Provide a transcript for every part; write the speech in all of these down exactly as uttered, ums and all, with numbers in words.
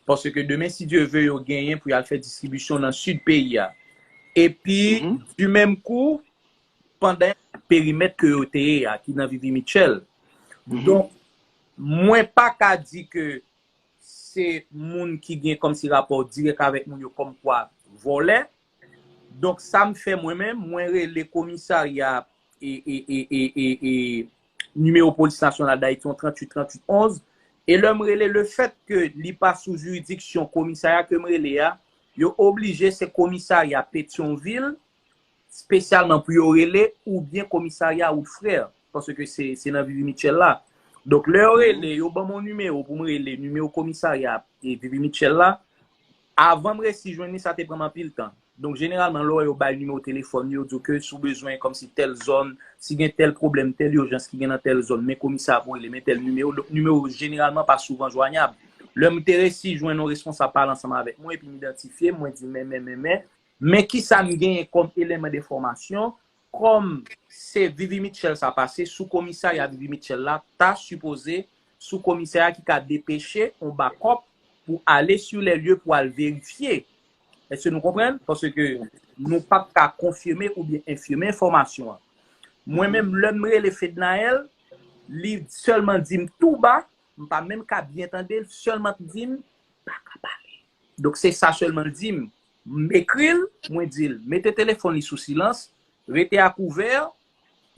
Paske demen, si Dye ve, yo genyen pou y al fè distribisyon nan sid peyi a. Epi, di menm kou, pandan perimèt ke yo te ye a, ki nan Vivi Mitchell. Donk, mwen pa ka di ke se moun ki gen kòmsi rapò dirèk avèk moun yo kòmkwa vòlè. Donk, sa m fè mwen menm, mwen rele komisarya e, e, e, e, e, e nimewo polis nasyonal Dayiti, yon tranntuit tranntuit onz. E lè m rele, lefèt ke li pa sou jiridiksyon komisarya ke m rele a, yo oblije se komisarya Petyonvil, espesyalman pou yo rele, oubyen komisarya Woodfrère, paske se, se nan Vivi Mitchell la. Donk, lè yo rele, yo ban m yon nimewo pou m rele, nimewo komisarya e Vivi Mitchell la. Avan m resi jwenn li, sa te pran m anpil tan. Donk, jeneralman, lè w wè yo bay nimewo telefòn, yo di w ke si w bezwen kòmsi tèl zòn, si gen tèl pwoblèm, tèl ijans ki gen nan tèl zòn, men komisarya pou w rele, men tèl nimewo. Donk, nimewo jeneralman pa souvan jwanyab. Lè m te resi jwenn yon responsab pale ansanm avèk mwen, epi m idantifye, mwen di, men, men, men, men, men kisa m genyen kòm eleman de enfòmasyon, kòm se Vivi Mitchell sa pase, sou komisarya Vivi Mitchell la, ta sipoze sou komisarya ki ka depeche yon bakòp pou ale sur les lieux pou al verifye. Èske nou konprann? Paske nou p ap ka konfime oubyen enfime enfòmasyon an. Mwen menm, lè m rele Fednaelle, li sèlman di m tou ba, m pa menm ka byen tande l, sèlman di m, pa ka pale. Donk, se sa sèlman l di m. M ekri l, mwen di l, mete telefòn li sou silans, rete akouvè,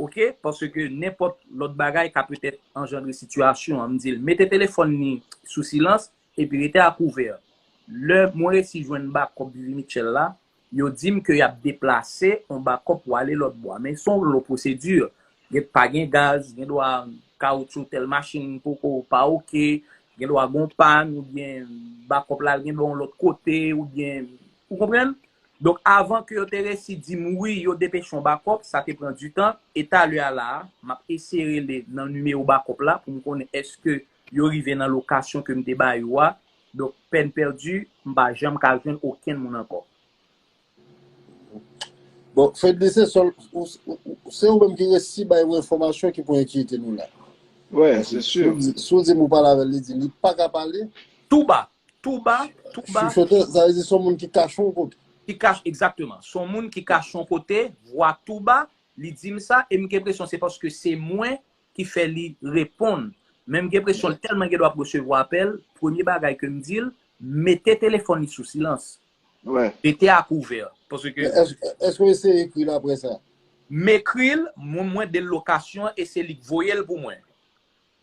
oke, paske nenpòt lòt bagay ka petèt anjandre sitiyasyon an. M di l, mete telefòn li sou silans, epi rete akouvè. Lè mwen resi jwenn bakòp Vivi Mitchell la, yo di m ke y ap deplase yon bakòp pou ale lòt bò a. Men se yon lo pwosedi. Gen, pa gen gaz, gen dwa kawoutchou tèl machin poko pa oke, gen dwa gen yon pàn, oubyen bakòp la gen dwa yon lòt kote, oubyen, ou konprann? Donk, avan ke yo te resi di m wi, yo depeche yon bakòp, sa te pran ditan. E talè a la a, m ap eseye rele nan nimewo bakòp la pou m konnen èske yo rive nan lokasyon ke m te ba yo a. Donk, pèn pèdi, m pa janm ka jwenn okenn moun ankò. Bon, Fredly, se sèl, ou, ou, ou, se ou menm ki resi bay yon enfòmasyon ki pou enkyete nou la. Wè, se si. Si w di m ou pale avè l, li di li pa ka pale. Tou ba, tou ba, tou ba. Chuchote, sa vle di se yon moun ki kache yon kote. Ki kache, egzakteman. Se yon moun ki kache yon kote, vwa tou ba, li di m sa, e m gen enpresyon se paske se mwen ki fè li reponn. Men m gen enpresyon l tèlman gen dwa ap resevwa apèl, premye bagay ke m di l, mete telefòn li sou silans. Wè. Rete akouvè. Paske Èske èske w eseye ekri l apre sa? M ekri l, mwen mwen de l lokasyon an e se li k voye l pou mwen.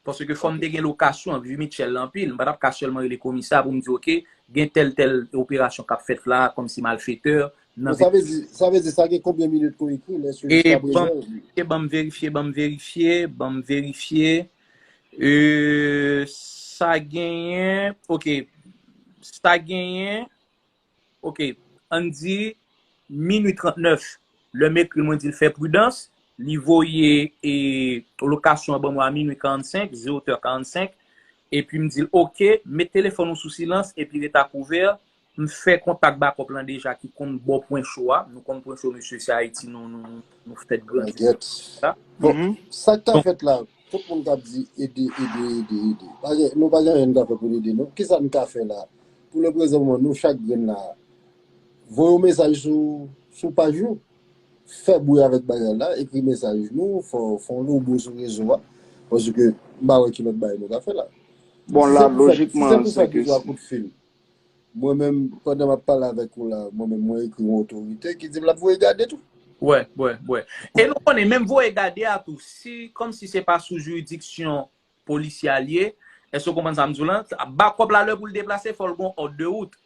Paske fò m te gen lokasyon an, Vivi Mitchell la anpil, m pa t ap ka sèlman rele komisa pou m di, oke, gen tèl tèl operasyon k ap fèt la, kòmsi malfetè nan Sa vle di, sa vle di sa gen konbyen minit ke w ekri l? Èske E jiska ban prezan? E ban m verifye, ban m verifye, ban m verifye. E, sa genyen, oke, sa genyen, oke, ann di minui trannèf, lè m ekri l, mwen di l fè pridans, li voye e, lokasyon an ban mwen a minui karannsenk, zewotè karannsenk, epi m di l, oke, met telefòn ou sou silans epi ret akouvè, m fè kontak bakòp lan deja ki konn bò pwen cho a. Nou konn pwen cho, mesye, se Ayiti nou, nou, nou fèt grandi. Bon, sa k ka fèt la, tout moun k ap di ede, ede, ede, ede. Pa gen, nou pa gen anyen nou ka fè pou n ede nou. Kisa n ka fè la? Pou le prezan moman, nou chak grenn la, voye yon mesaj sou, sou paj nou. Fè bri avèk bagay la, ekri mesaj nou, fè, fè yon logo sou rezo a. Paske m pa wè ki lòt bagay nou ka fè la. Bon, la, lojikman, se pou sa bezwen kout fil. Mwen menm, pandan m ap pale avèk ou la, mwen menm mwen ekri yon otorite ki di m l ap voye gade tou. Wè, wè, wè. E nou konnen, menm voye gade a tou, si, kòmsi se pa sou jiridiksyon polisyè a l ye, èske w konprann sa m di w lan? Bakòp la, lè pou l deplase, fò l gon òd de wout.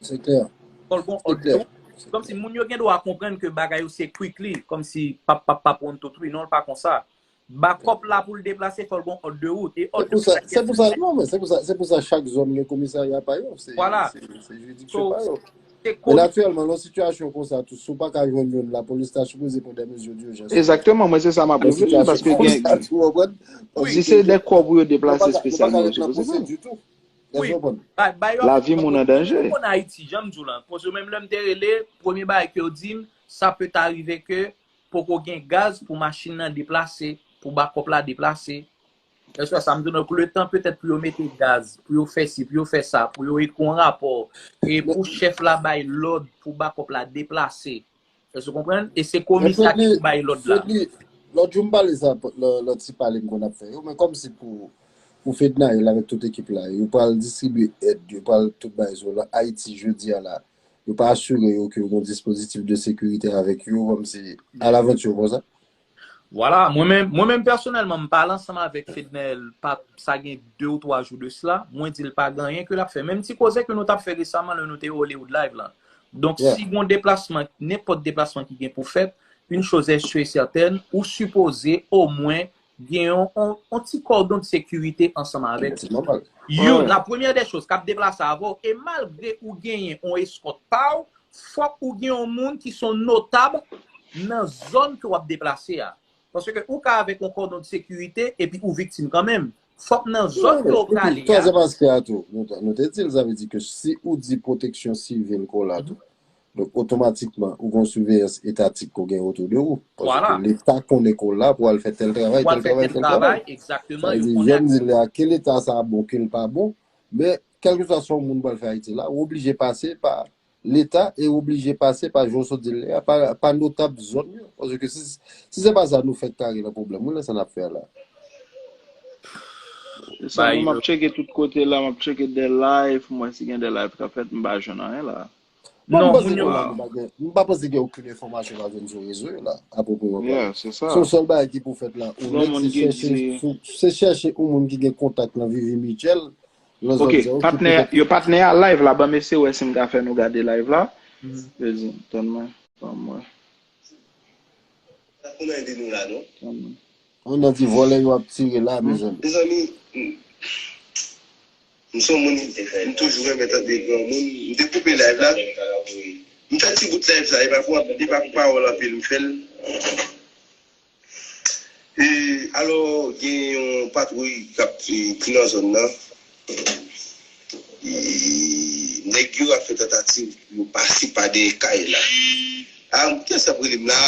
Se klè. Fò l gon òd de wout. Kòmsi moun yo gen dwa konprann ke bagay yo se quickly, kòmsi pap, pap, pap, one, two, three, non, l pa konsa. Bakòp la pou l deplase, fò l gon òd de wout. E òd de wout la, se pou sa, non, men se pou sa, se pou sa chak zòn gen komisarya pa yo. Se, Vwala. Se, se jiridiksyon pa yo. Se Men aktyèlman, nan sitiyasyon konsa tou, si w pa ka jwenn youn, lapolis ta sipoze pran de mezi dijans. Egzakteman, mwen se sa m ap reflechi, paske gen, si se de kò pou yo deplase espesyalman, yo sipoze pran. Wi, lavi moun an danje. Konn Ayiti, jan m di w lan, paske menm lè m te rele, premye bagay ke yo di m, sa pe ta rive ke poko gen gaz pou machin nan deplase, pou bakòp la deplase. Èske sa m di nou, letan petèt pou yo mete gaz, pou yo fè si, pou yo fè sa, pou yo ekri yon rapò, e pou chèf la bay lòd pou bakòp la deplase. Èske w konprann? E se komisè a ki pou bay lòd la. Lòt jou m pale sa, lòt ti pale m konn ap fè yo, men kòmsi pou, pou Fednaelle avèk tout ekip la, yo pral distribye èd, yo pral tout bagay sou la, Ayiti jodi a la. Yo pa asire yo ke yo gen dispozitif de sekirite avèk yo, kòmsi alavanti konsa. Vwala, mwen menm, mwen menm pèsonèlman, m pale ansanm avèk Fednaelle, pa, sa gen de ou twa jou de sila, mwen di l pa gen anyen ke l ap fè. Menm ti koze ke nou t ap fè resaman lè nou te Hollywood Live la. Donk, si gen deplasman, nenpòt deplasman ki gen pou fèt, une chose est sûre et certaine, ou sipoze omwen gen yon, yon, yon ti kòdon de sekirite ansanm avèk. Youn, la premyè dè choz k ap deplase avè w, e malgre ou genyen yon eskòt pa w, fòk ou gen yon moun ki se yon notab nan zòn ke w ap deplase a. Paske ou ka avèk yon kòdon de sekirite epi ou viktim kanmenm. Fòk nan zòn ke w prale a. Sa se paske a tou, nou te di l, sa vle di ke si ou di pwoteksyon sivil ke w la tou, donk otomatikman ou gen yon siveyans etatik ke w gen otou de ou. Paske Leta konnen ke w la pou al fè tèl travay, tèl travay, tèl travay. Sa vle di, jan m di l la, ke Leta sa bon, ke l pa bon, men kèlkeswa sa yon moun pral fè Ayiti la, ou oblije pase pa Leta e oblije pase pa, jan w sot di l la, pa, pa notab zòn yo. Paske si, si se pa sa, nou fèk kare nan pwoblèm wi, nan sa n ap fè a la. Se sa, mwen, m ap tcheke tout kote la, m ap tcheke de live, m wè si gen de live k ap fèt, m pa jwenn anyen la. Non, moun yo. M pa panse gen okenn enfòmasyon k ap vin sou rezo yo la, apwopo yo ankò. Se yon sèl bagay ki pou fèt la, ou nèk se chèche, se chèche yon moun ki gen kontak nan Vivi Mitchell, Ok, patnè, yo patnè a live la, ban mesye wè si m ka fè nou gade live la. Yo di, tann mwen, tann mwen. Ou nan ede nou la non. On nan di vòlè yo ap tire la, mezanmi. Mezanmi, m se yon moun, m toujou renmen tande granmoun. M te koupe live la. M fè ti bout live sa, e pa pou, e pa pou pawòl anpil m fè l. E, alò, gen yon patwouy k ap, e, ki nan zòn nan. E, nèg yo ap fè tantativ pou yo pase pa dèyè kay la. A, kiyès k ap rele m la?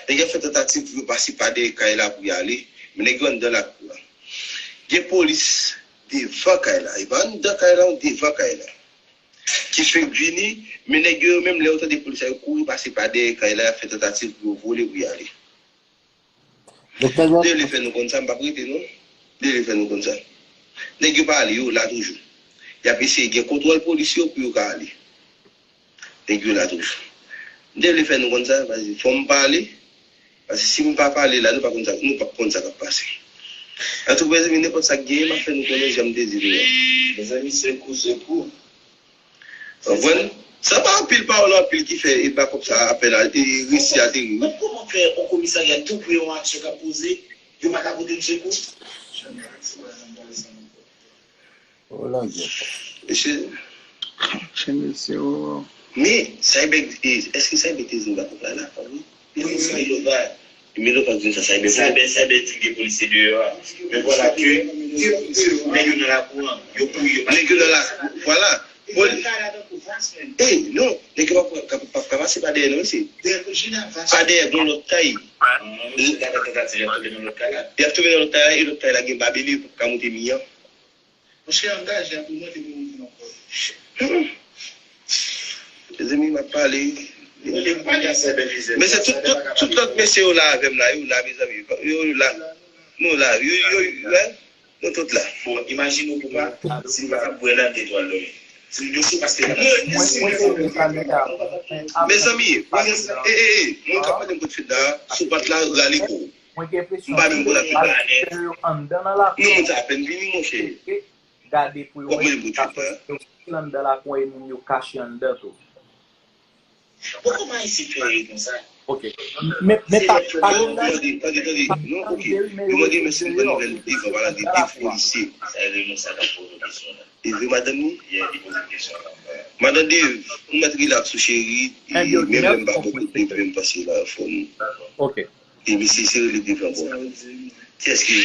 Nèg yo ap fè tantativ pou yo pase pa dèyè kay la pou y ale, men nèg yo anndan lakou a. Gen polis devan kay la. E pa anndan kay la, devan kay la. Ki fenk vini, men nèg yo menm lè yo tande polis la, yo kouri pase pa dèyè kay la, y ap fè tantativ pou yo vole pou y ale. M te vle fè nou konn sa, m p ap rete non. M te vle fè nou konn sa. Nèg yo pa ale, yo la toujou. Y ap eseye gen kontwòl polis yo pou yo ka ale. Nèg yo la toujou. M te vle fè nou konn sa, paske fò m pale, paske si m pa pale la, nou pa konn sa, nou p ap konn sa k ap pase. Antouka, mezanmi, nenpòt sa k genyen, m ap fè nou konnen jan m te di nou an. Mezanmi, sekou, sekou. Konprann? Sa pa anpil pawòl anpil ki fè e bakòp sa apèl a, e resi ateri wi. Kòman fè yon komisarya tou pre yon aksyon k ap poze, yo pa ka pote m sekou? Oh la guerre. Mesye. Chen mesye, oh. Men, Cyber, e, èske Cyber te di m bakòp la la, pa vre? Wi, wi, wi. Milova, Milova di sa, Cyber. Cyber, Cyber di gen polisye deyò a. Men vwala ke nèg yo nan lakou an, yo kouri, yo pa. Nèg yo nan lakou, vwala. Bon, e, non, nèg yo p ap, p ap, p ap ka pase pa dèyè non, mesye. Pa dèyè, gon lòt kay. Y ap tonbe nan lòt kay la, e lòt kay la gen babele, yo p ap ka moute mi an. Monchè, angaje a pou mwen te pou mwen ankò. Mezanmi, m ap pale. Men se tout, tout, tout lòt mesye yo la avè m la, yo la, mezanmi. Yo la. Nou la. Yo, yo, yo, nou tout la. Bon, imajine w, papa, si m pa t ap bwè la, m te twal dòmi. Si m dosye, paske la. Mezanmi, e, e, e, moun k ap pale m kout fil la, sou pat la, rale kou. Mwen gen enpresyon ke yo anndan nan lakou. Non, moun sa apèn vini, monchè. Gade pou yo wè si yo anndan lakou e moun yo kache anndan tou. Bon, kòman Ayisyen fè rete konsa? Ok. Men, men pa, pa gen gaz. Tande, tande, tande. Non, ok. Yo mande men si m pran nouvèl devan, pale de de polisye. Sa e Raymond sa k ap poze w kesyon la. E vre, madanm ni? Yeah, li poze m kesyon la. Madanm Dave, ou mèt rilaks ou cheri, e menm lè m pa bò kote, m pase la anfòm. Ok. E mesye, se rele devan bò. Kiyès ki?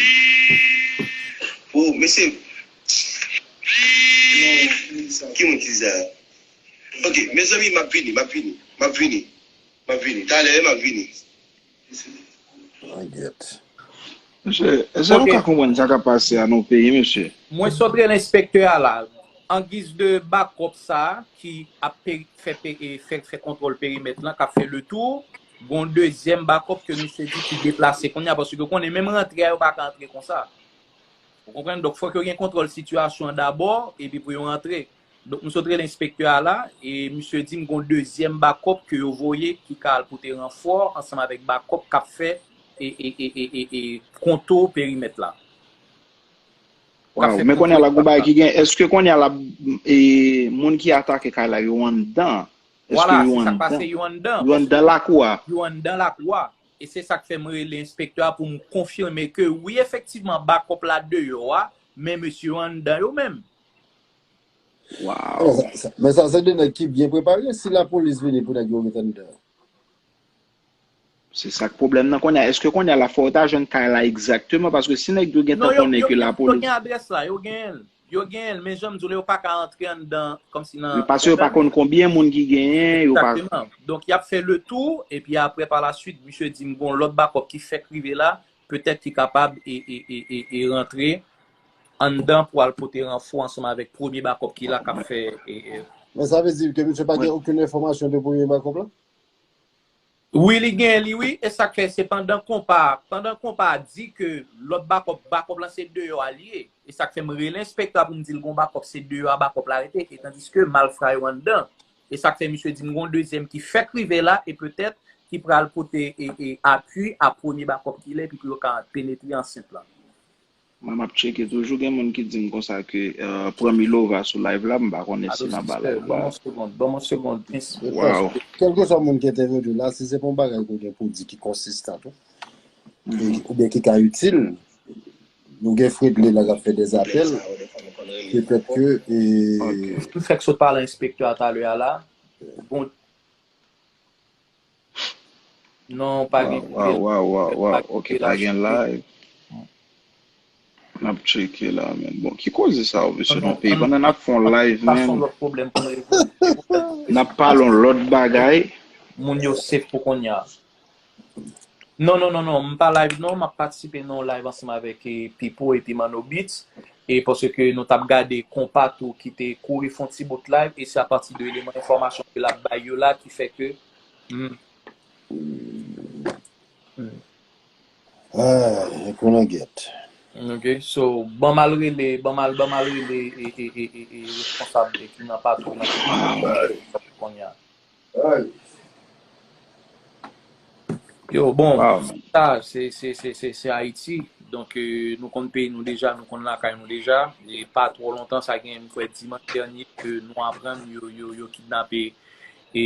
Oh, mesye. Ki moun ki di sa? Ok, mezanmi, m ap vini, m ap vini, m ap vini, m ap vini. Talè, m ap vini. An gyèt. Mesye, èske nou ka konprann sa k ap pase a nan peyi, mesye? Mwen sot rele enspektè a la. An giz de bakòp sa a ki ap pe- fè, pe- e fè, fè kontwòl perimèt lan, k ap fè le tou, gon dezyèm bakòp ke misye di ki deplase kounye a, paske konnen menm rantre a yo pa ka antre konsa. Ou konprann? Donk, fòk yo gen kontwòl sitiyasyon an dabò, epi pou yo rantre. Donk, m sot rele enspektè a la, e misye di m gon dezyèm bakòp ke yo voye ki ka al pote ranfò ansanm avèk bakòp k ap fè e, e, e, e, e, e kontou perimèt la. Waw, men kounye a la gon bagay ki gen, èske kounye a la e, moun ki atake kay la yo anndan? Èske Vwala, yo se sa k pase, anndan? Yo anndan. Yo anndan lakou a? Yo anndan lakou a. E se sa k fè m rele enspektè a pou m konfime ke wi, efektivman, bakòp la deyò a, men mesye yo anndan yo menm. Waw. Men sa se de nèg ki byen prepare. Si lapolis vini pou nèg yo ret anndan. Se sa k pwoblèm nan kounye a. Èske kounye a la fò w ta jwenn kay la egzakteman? Paske si nèg yo gentan konnen ke lapolis. Yo gen adrès la, yo genyen l. Yo genyen l, men jan m di w la, yo pa ka antre anndan kòmsi nan. Paske yo pa konn konbyen moun ki genyen, yo pa. Egzakteman. Donk, y ap fè le tou, epi apre, pa la swit, misye di m gon lòt bakòp ki fèk rive la, petèt ki kapab e, e, e, e, e rantre anndan pou al pote ranfò ansanm avèk premye bakòp ki la k ap fè. E, e. Men sa vle di ke misye pa gen okenn enfòmasyon de premye bakòp la? Wi, li gen li, wi. E sa k fè, se pandan konpa, pandan konpa di ke lòt bakòp, bakòp lan se deyò a li ye. E sa k fè m rele enspektè a pou m di l gon bakòp, se deyò a bakòp la rete. E tandiske malfra yo anndan. E sa k fè misye di m gon dezyèm ki fèk rive la, e petèt ki pral pote e, e, apui a premye bakòp ki la, epi pou yo ka penetre ansent lan. Mwen, m ap tcheke. Toujou gen moun ki di m konsa ke euh, pran Milova sou live la, m pa konnen si l anba live la. Ban m yon segonn, ban m yon segonn. Waw. Kèlkeswa moun ki entèvyou la, si se pa yon bagay ke w gen pou w di ki konsistan tou, e- oubyen ki ka itil, nou gen Fredly la k ap fè dè apèl, petèt ke e, M fèk sot pale a enspektè a talè a la. Bon, Non, pa gen. Waw, waw, waw, waw. Ok, pa gen live. N ap tcheke la, men. Bon, ki koze sa, w, mesye, nan peyi? Pandan n ap fè yon live, men. N ap pale yon lòt bagay. Moun yo safe pou kounye a. Non, non, non, non, m pa live non, m ap patisipe nan yon live ansanm avèk eh, Pipo epi Manno Beats. E paske nou t ap gade konpa tou ki te kouri fè yon ti bout live, e se apati de eleman enfòmasyon ke l ap bay yo la ki fè ke m Ah, e konnen gyèt. Ok, so, ban m al rele, ban m al, ban m al rele e, e, e, e, e responsab e ki nan patwouy nan kounye a. Yo, bon, sa, se, se, se, se, se Ayiti. Donk, eh, nou konn peyi nou deja, nou konn lakay nou deja. E pa twò lontan, sa gen, m kwè, dimanch dènye, ke nou aprann yo, yo, yo kidnape e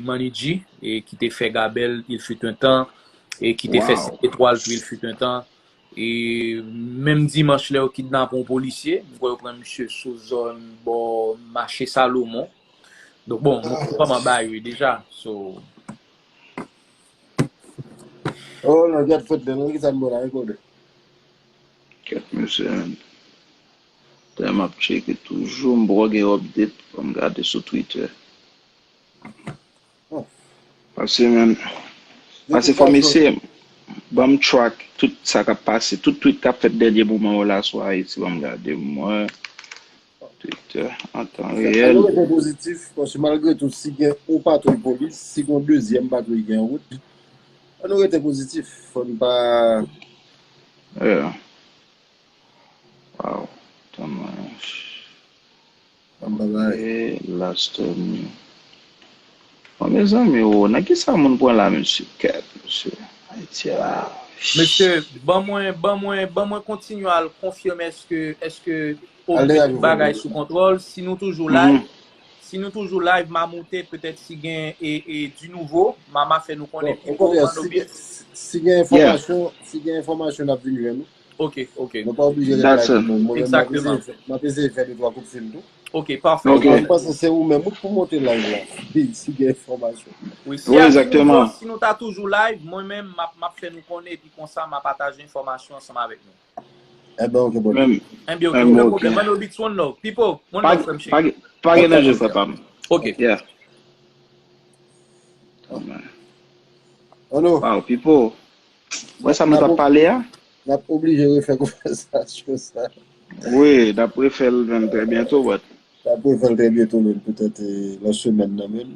Manny G, e ki te fè Gabèl, il fut un temps, e ki te fè Senk Etwal tou, il fut un temps. E menm dimanch, lè yo kidnape yon polisye, m kwè yo pran misye sou zòn bò mache Salomon. Donk, bon, nou konn kòman bagay yo ye deja. So, Oh, non, gad fout de, non, ki sa n bò la, rekòde. Kèt, mesye, men. Tèlman m ap tcheke toujou, m poko gen update, fò m gade sou Twitter. Pase, men. Pase, fò m eseye. Ban m track tout sa k ap pase, tout tweet k ap fèt dènye moman yo la sou Ayiti, ban m gade, mwen. Twitter, an tan reyèl. Ann nou rete pozitif, paske malgre tou, si gen yon patwouy polis, si gen yon dezyèm patwouy ki an wout, ann nou rete pozitif. Fò n pa. Yeah. Wow. Tann mwen. Ban m bagay. E last time. Bon, mezanmi, o, nan kisa moun pran la, mesye? Kèt, mesye. Ayiti a. Mesye, ban mwen, ban mwen, ban mwen kontinye al konfime èske, èske ou Al met degaj ou bagay fè. Sou kontwòl. Si nou toujou live, si nou toujou live, m a moute, petèt si gen e, e, di nouvo, m a, m a fè nou konnen. Piko, Manno Beats. Si gen enfòmasyon, si gen enfòmasyon, n ap vin jwenn ou. Ok, ok. Nou pa oblije ret live nou menm. Mwen menm, m ap Exactement. eseye, m ap eseye fè de twa kout fil tou. Ok, pafè. Ok. Mwen panse se ou menm ou k pou monte live la. Si gen enfòmasyon. Wi, si Wi, a- exactement. Si nou ta toujou live, mwen menm, m ap, m ap fè nou konnen, epi konsa, m ap pataje enfòmasyon ansanm avèk nou. Enben, ok, bon. Menm, Enben, ok, Enben, okenn ok. pwoblèm. Manno Beats, one love. Pipo, one Pa, love, frè m pa, cheri. pa gen Ok, danje, ok. Frè pa m. Ok. Yeah. Oh, man. Anno. Wow, Pipo. Wè sa nou t ap pale a? N ap oblije refè konvèsasyon sa. Wi, n ap refè l menm trè byento, but. N ap refè l trè byento, menm petèt eh, nan semèn nan menm.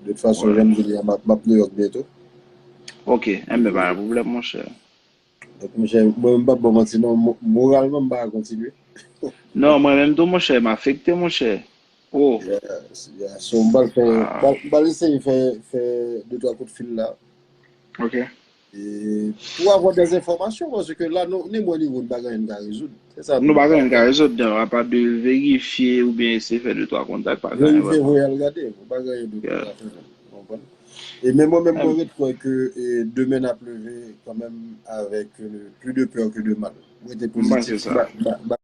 De tout fason, jan m di l, m ap m ap New York byento. Ok, enben pa gen pwoblèm, monchè. Donk, monchè, mwen menm m p ap ba w manti non, mo- moralman m pa ka kontinye. Non, mwen menm tou, monchè, m afekte, monchè. Oh, Yeah, yeah. So, m pral fè, m pral- m pral eseye fè, fè de twa kout fil la. Ok. E pou avwa dè enfòmasyon, paske la, nou, ni mwen ni ou, nou pa gen anyen n ka rezoud. Se sa. Nou pa gen anyen n ka rezoud, non, apa de verifye oubyen eseye fè de twa kontak, pa gen anyen Verifye, vrèman. Voye al gade, nou pa gen anyen de Yeah. kontak. Ou konprann? E men mwen menm, Em. mwen ret kwè ke e, demen n ap leve kanmenm avèk e, plus de peur que de mal. Mwen te M panse pozitif, sa. ba, ba,